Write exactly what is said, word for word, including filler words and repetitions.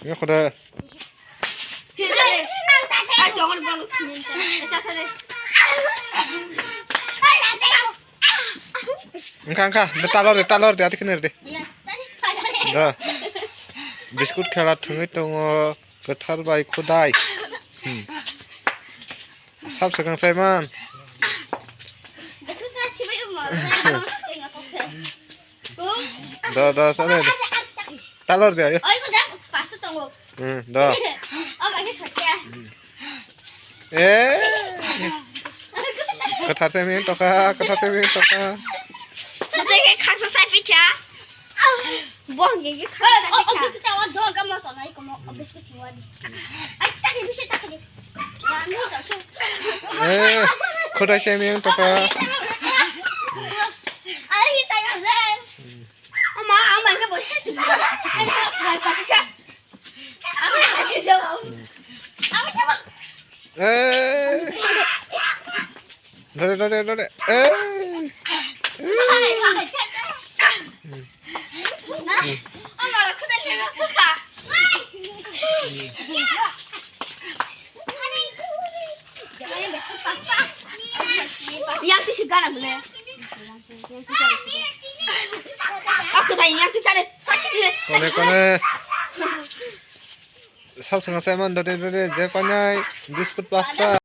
Ye khoda. Wngkha, wngkha. Da talor de, talor de, ati khene de. Da. Biskut khela thwngwi tongo, kwthar bai khudai. Hmm. Sab swkang sai man. Da, da, sale. Talor de, ayo. Hmm, da. Eh. Kwthar se min toka, kwthar se min toka. Sute ke khaksa sai pikha. Bo hwnke khe khaksa sai pikha. Eh, kwthar se min toka. Eh. Dore, dore, dore. Eh. Yang tisi gana bole. Aku tanya yang tisi ada. Kone, kone. Sab sanga sai man dode dode je panai biskut pasta.